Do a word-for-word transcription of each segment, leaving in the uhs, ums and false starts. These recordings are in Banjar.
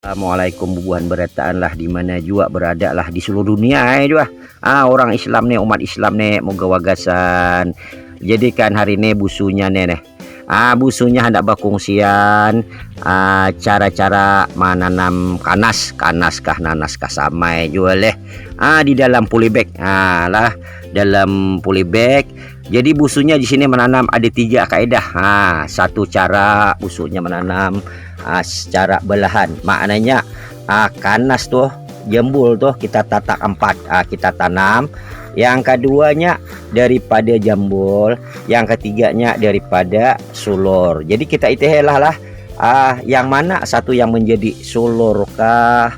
Assalamualaikum bubuhan berataan lah, di mana jua berada lah di seluruh dunia ai jua. Ah, orang Islam nih, umat Islam nih, moga wagasan. Jadi kan hari ini busunya nih, nih. Ah, busunya hendak bakungsian, ah, cara-cara menanam kanas, kanas kah, nanas kah, samai jua leh. Ah, di dalam polybag. Ah, lah, dalam polybag. Jadi busunya di sini menanam ada tiga kaedah. Ah, satu cara busunya menanam, ah, secara belahan. Maknanya, ah, kanas tuh, jambul tuh kita tatak empat, ah, kita tanam. Yang keduanya daripada jambul, yang ketiganya daripada sulur. Jadi kita itihlah lah, ah, yang mana satu yang menjadi sulur kah,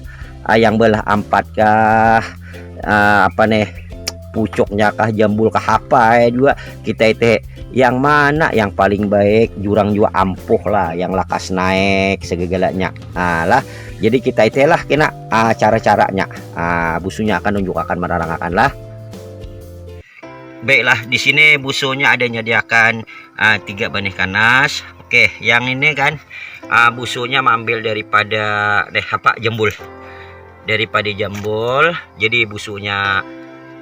ah, yang belah empat kah, ah, apa nih, pucuknya kah, jambul kah, apa ya juga kita itih yang mana yang paling baik, jurang juga ampuh lah, yang lakas naik segegalanya. Nah lah, jadi kita itihlah kena, ah, cara-caranya. Ah, busunya akan nunjukakan, menerangakan lah. Baiklah, di sini busunya ada nyediakan, ah, tiga banih kanas. Oke, yang ini kan, ah, busunya maambil daripada deh apa, jambul. Daripada jambul, jadi busunya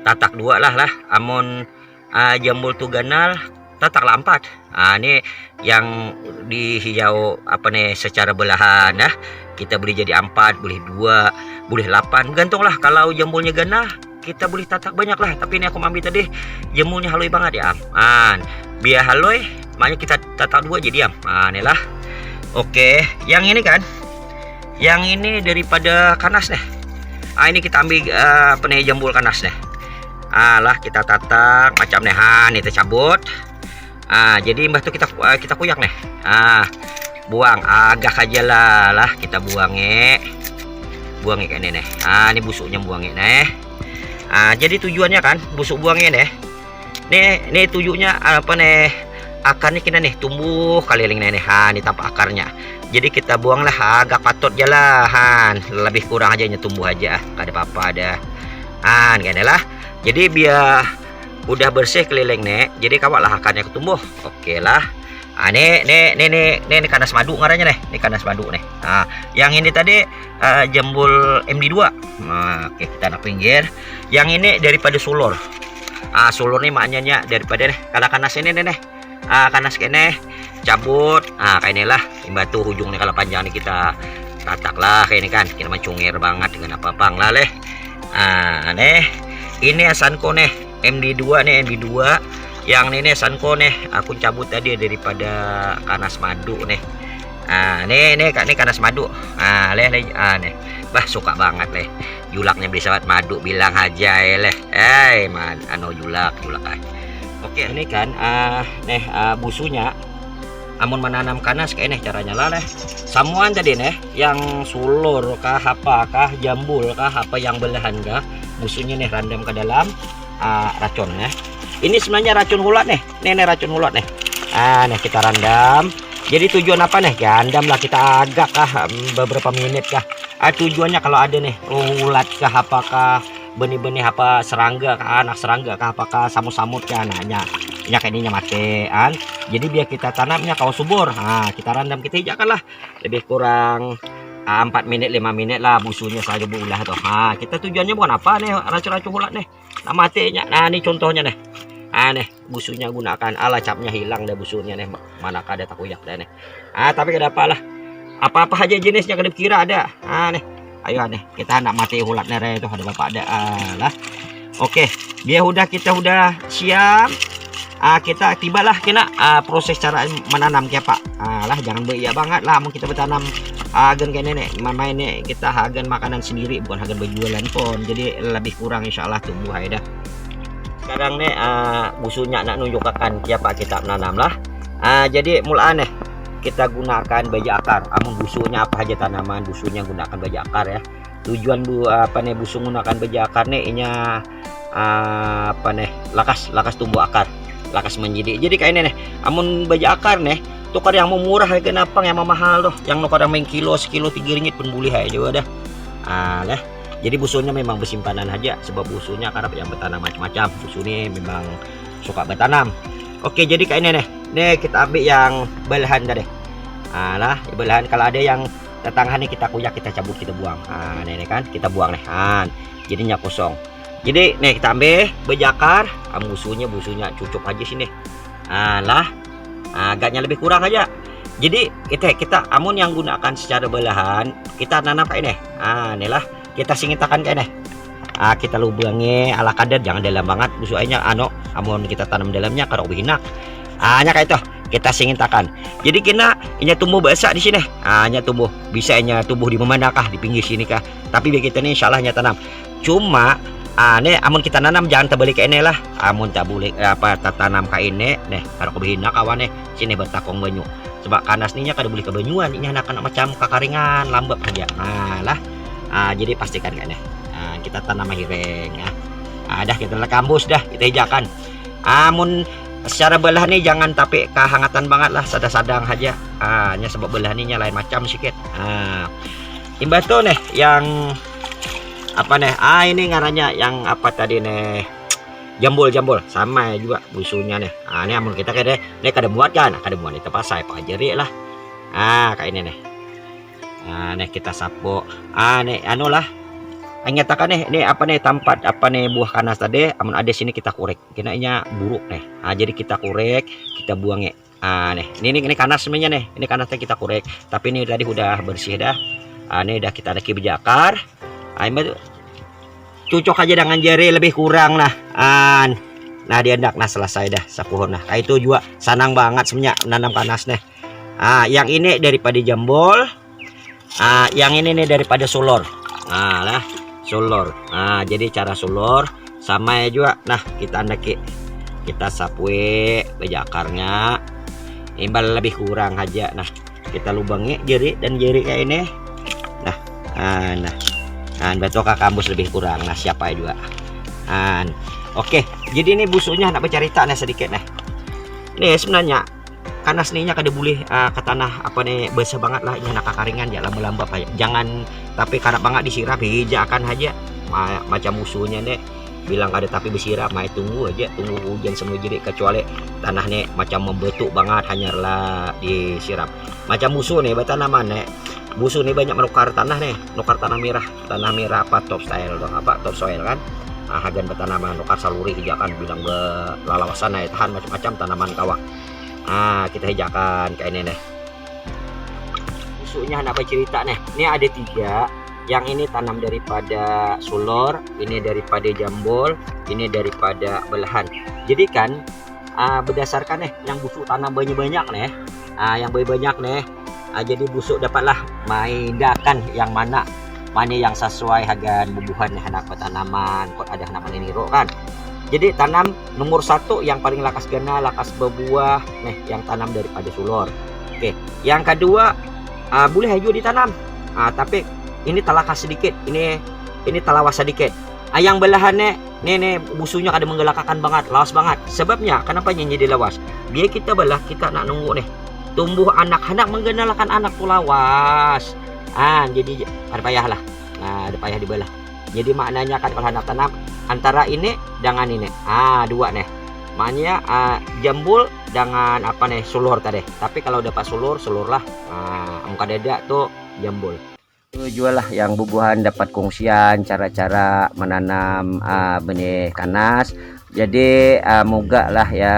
tatak dua lah lah. Amun, ah, jambul tu ganal, tatak lah empat. Ah, ini yang dihijau apa nih, secara belahan dah. Kita boleh jadi empat, boleh dua, boleh lapan, gantung lah. Kalau jambulnya ganal, kita boleh tatak banyak lah. Tapi ini aku ambil tadi, jambulnya halui banget ya, Am. An, biar halui, makanya kita tatak dua jadi, Am. Ah, inilah. Oke, yang ini kan, yang ini daripada kanas nih. Ah, ini kita ambil, eh, apa nih, jambul kanas nih. Ah, lah, kita tatak macam nih, ha, nih kita cabut. Ah, jadi imbah tu kita, eh, kita kuyak nih. Ah, buang, agak aja lah, lah kita buang eh. Buang eh kayak ini nih. Ah, ini busuknya buang eh nih. Ah, jadi tujuannya kan busuk buang eh nih. Nih, nih tujuannya apa nih? Akarnya kena nih, tumbuh keliling nih, nih. Ha, ini tampak akarnya. Jadi kita buanglah agak patut aja lah, han. Lebih kurang aja nya tumbuh aja, kada apa-apa ada. Han, gini lah. Jadi biar udah bersih keliling nih, jadi kawa lah akarnya tumbuh. Oke lah. Ah, nih, nih, nih, nih, nih, nih kanas madu ngarannya nih. Nih kanas madu nih. Nah, yang ini tadi, eh, jambul M D dua. Nah, oke, kita nak pinggir. Yang ini daripada sulur. Ah, sulur nih maknanya daripada nih, kalau kanas ini nih, nih. Ah, kanas kene, cabut. Ah, kayak inilah. Imbah tu hujungnya kalau panjang nih kita tatak lah kayak ini kan. Kita mencungir banget dengan apa pang lah leh. Ah, nih. Ini asanku nih, M D dua nih, M D dua. Yang ini nih asanku nih, aku cabut tadi daripada kanas madu nih. Ah, nih, nih, Kak, nih kanas madu. Ah, leh, leh, ah, nih. Bah, suka banget leh. Julaknya beli sawat madu, bilang aja ya leh. Eh, man, anu julak, julak ah. Oke, ini kan, ah, nih, ah, busunya. Amun menanam kanas kayak nih caranya lah leh. Samuan tadi nih, yang sulur kah, apa kah, jambul kah, apa yang belahan kah, busunya nih randam ke dalam, ah, racun nih. Ini sebenarnya racun hulat nih. Nih, nih racun hulat nih. Ah, nih kita randam. Jadi tujuan apa nih? Randam lah kita agak kah, em, beberapa menit kah. Ah, tujuannya kalau ada nih, oh, ulat kah, apakah benih-benih apa, serangga kah, anak serangga kah, apakah samut-samut kah, nah, nya, nya kayak ininya matian. Jadi biar kita tanamnya kau subur. Nah, kita randam, kita hijakan lah. Lebih kurang, ah, empat menit, lima menit lah busunya saja bu ulah tuh. Nah, kita tujuannya bukan apa nih, racun-racun ulat nih. Nah, matinya. Nah, ini contohnya nih. Ah, nih, busunya gunakan. Alah, capnya hilang dah busunya nih. Ma-, mana kada takuyak dah nih. Ah, tapi kada apalah. Apa-apa aja jenisnya kada kira ada. Ah, nih. Ayo nih, kita nak mati ulat nih, itu ada bapak ada. Ah, lah. Oke, dia udah, kita udah siap. Ah, kita tibalah kena, ah, proses cara menanam kayak apa. Ah, lah, jangan beria banget lah, mau kita bertanam agen kayak ini nih, main nih kita hagan makanan sendiri, bukan hagan berjualan pun. Jadi lebih kurang insya Allah tumbuh aja dah. Sekarang nih, ah, busunya nak nunjukakan siapa kita menanam lah. Ah, jadi mulaan nih kita gunakan baja akar. Amun busunya apa aja tanaman, busunya gunakan baja akar ya. Tujuan bu, apa nih, busu gunakan baja akar nih, inya, ah, apa nih, lakas, lakas tumbuh akar, lakas menjadi. Jadi kayak ini nih, amun baja akar nih, tukar yang mau murah aja, kenapa yang mau mahal tuh, yang nukar yang main kilo, sekilo tiga ringgit pun boleh aja udah. Ah, lah. Jadi busunya memang bersimpanan aja, sebab busunya karena yang bertanam macam-macam. Busu ini memang suka bertanam. Oke, jadi kayak ini nih. Nih kita ambil yang belahan tadi. Ah, lah, belahan kalau ada yang Tatangah nih kita kuyak, kita cabut, kita buang. Nah, ini kan kita buang nih. Nah, jadinya kosong. Jadi nih kita ambil bejakar, ah, busunya, busunya cucuk aja sini. Nah, lah. Nah, agaknya lebih kurang aja. Jadi kita, kita amun yang gunakan secara belahan, kita nanam kayak ini. Nah, inilah kita singitakan kayak ini. Ah, kita lubangi ala kadar, jangan dalam banget busukannya, anu, amun kita tanam dalamnya karok behinak. Ah, hanya kayak itu kita singitakan. Jadi kena inya tumbuh besar di sini. Ah, inya tumbuh, bisa inya tumbuh di mana kah, di pinggir sini kah. Tapi biar kita ini insyaallah nya tanam. Cuma ah, ini amun kita nanam jangan terbalik kayak ini lah. Amun tak boleh apa tertanam kayak ini, nih kalau behinak kawan nih, sini bertakung banyu. Sebab kanas ninya kada boleh kebanyakan, ini anak macam kakaringan, lambek saja. Nah lah, ah, jadi pastikan kayak ini. Nah, kita tanam hiring ya. Ah, dah kita lekambus dah, kita hijakan. Amun secara belah nih jangan tapi kehangatan banget lah, sedang-sedang aja. Ah, hanya sebab belah ninya lain macam sikit. Ah, imbah tuh nih yang apa nih? Ah, ini ngarannya yang apa tadi nih? Jambul, jambul. Sama ya juga busunya nih. Ah, ini amun kita kayak deh, ini kada muat kan? Kada muat itu pasai apa aja lah. Ah, kayak ini nih. Nah, nih kita sapu. Ah, nih anu lah. Nyatakan nih, ini apa nih tempat apa nih buah kanas tadi? Amun ada sini kita korek. Kena inya buruk nih. Ah, jadi kita korek, kita buang ya. Ah, nih, ini, ini, ini kanas semuanya nih. Ini kanasnya kita korek. Tapi ini tadi udah bersih dah. Ah, ini udah kita lagi bejakar. Ah, ini tuh cocok aja dengan jari lebih kurang nah. An. Nah, diandak nah selesai dah sapuhun nah. Kayak itu juga senang banget semuanya nanam kanas nih. Ah, yang ini daripada jambol. Ah, yang ini nih daripada sulor. Nah, lah, sulor. Nah, jadi cara sulor sama ya juga. Nah, kita andaki, kita sapui bejakarnya. Imbal lebih kurang aja. Nah, kita lubangi jari dan jari kayak ini. Nah, ah, nah. Nah, betul kakambus lebih kurang. Nah, siapa ya juga. Nah, oke, jadi ini busunya nak bercerita nah sedikit nah. Ini sebenarnya kanas ninya kada boleh uh, ke tanah apa nih basah banget lah, inya nak kakaringan ya lamba-lamba apa ya. Jangan tapi karap banget disiram, hija akan aja. Ma macam musuhnya nih bilang kada tapi bersiram, mai tunggu aja, tunggu hujan semua jadi, kecuali tanah nih macam membetuk banget hanyar lah disiram. Macam musuh nih batanaman nih, musuh nih banyak menukar tanah nih, nukar tanah mirah, tanah mirah apa top style tuh apa top soil kan. Ah, hagan batanaman nukar saluri hija kan bilang belalawasan nih, tahan macam-macam tanaman kawa. Ah, kita hijakan kayak ini nih. Busuknya hendak bercerita nih. Ini ada tiga. Yang ini tanam daripada sulor, ini daripada jambol, ini daripada belahan. Jadi kan ah, berdasarkan nih yang busuk tanam banyak-banyak nih. Ah, yang banyak-banyak nih. Ah, jadi busuk dapatlah maindakan yang mana mana yang sesuai hagan bubuhan nih anak pertanaman kok ada anak ini kan. Jadi tanam nomor satu yang paling lakas gana, lakas berbuah, nih yang tanam daripada sulor. Oke, yang kedua ah, boleh aja ditanam. Ah, tapi ini talakas sedikit, ini ini talawas sedikit. Ah, yang belahannya nih nih busunya kada menggelakakan banget, lawas banget. Sebabnya kenapa nyanyi di lawas? Biar kita belah kita nak nunggu nih. Tumbuh anak-anak menggenalakan anak tuh lawas. Ah, jadi ada payah lah. Nah, ada payah dibelah. Jadi maknanya kan kalau anak tanam antara ini dengan ini. Ah, dua nih. Maknanya ah, jambul dengan apa nih sulur tadi. Tapi kalau dapat sulur, sulur lah. Ah, muka dada tuh jambul. Itu jualah yang bubuhan dapat kongsian cara-cara menanam uh, benih kanas. Jadi uh, moga lah ya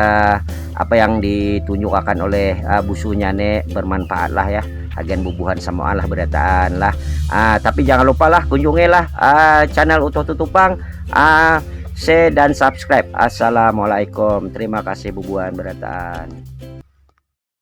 apa yang ditunjukkan oleh uh, busunya ne bermanfaat lah ya agen bubuhan semua lah berataan lah. Uh, tapi jangan lupa lah kunjungi lah uh, channel Utuh Tutupang, uh, share dan subscribe. Assalamualaikum, terima kasih bubuhan berataan.